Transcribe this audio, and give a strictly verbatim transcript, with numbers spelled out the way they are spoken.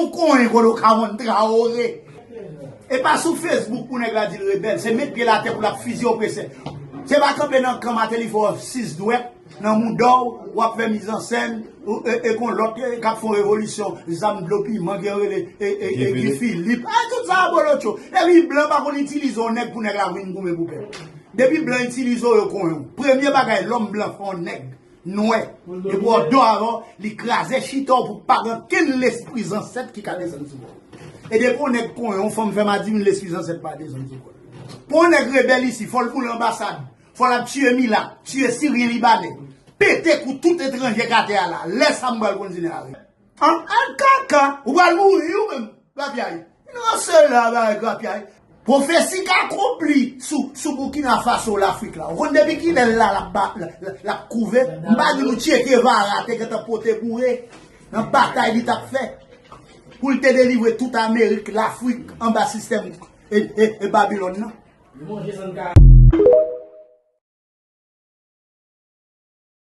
Ou konnen kote w ka vann Traoré. E pa sou Facebook pou nèg la di l rebèl. Se met pye l atè pou l ap fizye opresè. Se pa kanpe nan kan Mateli fè w sis dwèt nan mouda w, w ap fè mizansèn, ou, e, e kon lòt e, k ap fè yon revolisyon, zam dlo piman, gen rele e, e, e, Guy Philippe. A, tout sa abolotcho. Epi blan pa konn itilize yon nèg pou nèg la vin goumen pou pèp. Depi blan itilize w, yo konnen w. Premye bagay, lòm blan fè yon nèg nwè. Epi w dò avè w, li kraze chita w pou pa gen kenn lespri zansèt ki ka desann sou kò w. E depi yon nèg konnen yon fanm fè madimin, lespri zansèt pa desann sou kò l. Pou yon nèg rebèl isi, fò l boule anbasad, fò l ap tiye milat, tiye siryen libanè, pete kou tout etranje k atè a la. Lè sa m pral kontinye avè l. An, an kaka, ou pral mouri ou menm, grapyay. Nan sela bay grapyay. Pwofesi k akonpli sou, sou Burkina Faso, Lafrik la. Ou konn depi kilè l la, l ap ba, l, l, l ap kouve? M pa di nou Che Guevara te gentan pote boure nan batay li t ap fè pou l te delivre tout Amerik, Lafrik, anba sistèm e, e, e Babilòn nan.